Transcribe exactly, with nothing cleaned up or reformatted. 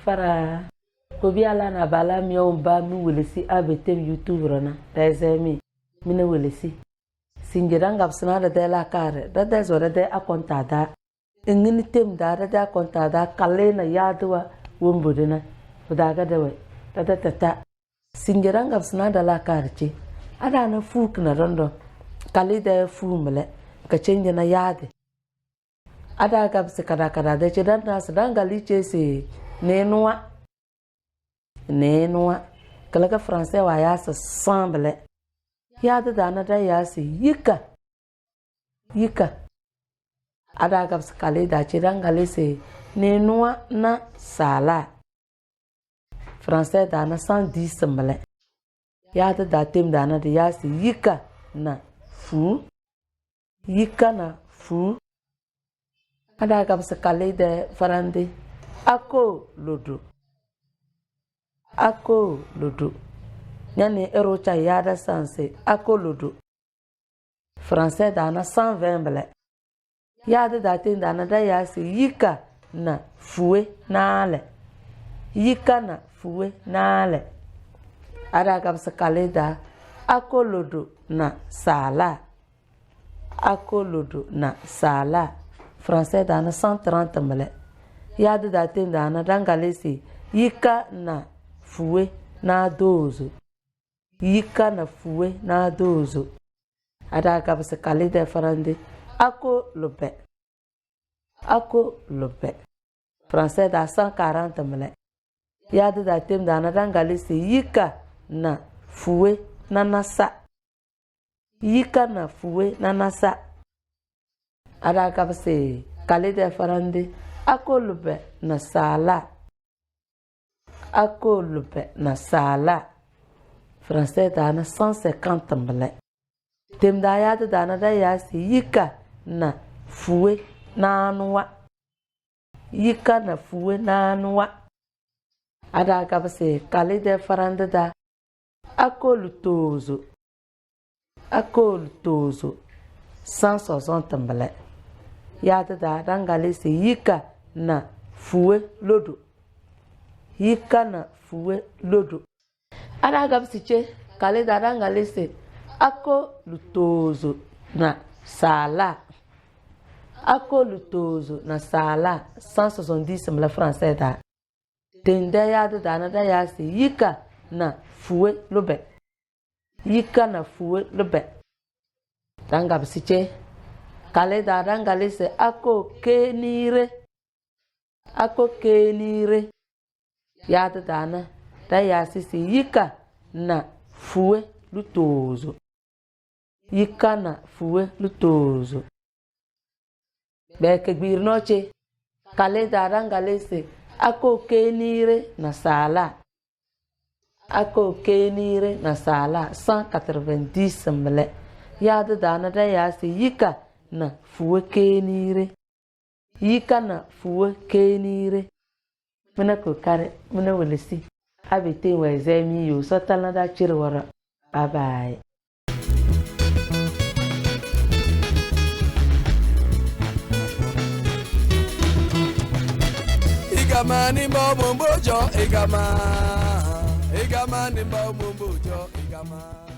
Para. Obiara na abala mi o mba mi welesi abetem YouTube rona. Daize mi. Mi na welesi. Sinje danga bisina dede la kare. Dede zo dede akonta da. Ingini tem da dede akonta da. Kale na yaduwa wombo dena. Udaga dewe. Dede tata. Sinje danga bisina dala kare che. Ada na fuk na dondo. Kale de fu mele. Ka chenje na yade. Ada gabsi kada kada de che dan na si danga li che si nenua. Nenua. Kala ka français wa ya si sans bele. Yade dana da ya si yika. Yika. Ada gabsi kale da che danga li si nenua na sala. Français dana sans dix mele. Yade da tem dana de ya si yika na fu. Yika na fu. Ada gabsi kale de farande. Ako lodo. Ako lodo. Nyani ero cha yada sanse. Ako lodo. Français dana sans vingt bele. Yade da tem dana da ya si yika na fue na le. Yika na fue na le. Ada gabsi kale da. Ako lodo na sala. Ako lodo na sala. Français dana cent trente mele. Yade da tem dana danga li si yika na fue na dozo. Yika na fue na dozo. Ada gabsi kale de farande. Ako lobe. Ako lobe. Français da cent quarante mele. Yade da tem dana danga li si yika na fue na nasa. Yika na fue na nasa. Ada gabsi kale de farande. Ako lobe na sala. Ako lobe na sala. Français dana cent cinquante mele. Tem da yade dana da ya si yika na fue na nua. Yika na fue na nua. Ada gabsi kale de farande da. Ako lutozo. Ako lutozo. Cent soixante mele. Yade da danga li si yika na fue lodo. Yika na fue lodo. Ada gabsi che kale da danga li si ako lutozo na sala. Ako lutozo na sala. Cent soixante-dix mele français da. Tem da yade dana da ya si yika na fue lobe. Yika na fue lobe. Danga bisi che. Kale da danga li si ako kenire. Ako kenire. Yade dana da ya si si yika na fue lutozo. Yika na fue lutozo. Beke gbiri no che. Kale da danga li si ako kenire na sala. Ako kenire na sala. Cent quatre-vingt-dix mele. Yade dana da ya si yika na fue kenire. Yika na fue kenire. Mina kokari, mina welesi. Abi ten wa ezemi yo, so talana da chiri wara. Bye bye. Igama ni mbo mumbo jo, igama. Igama ni mbo mumbo jo, igama.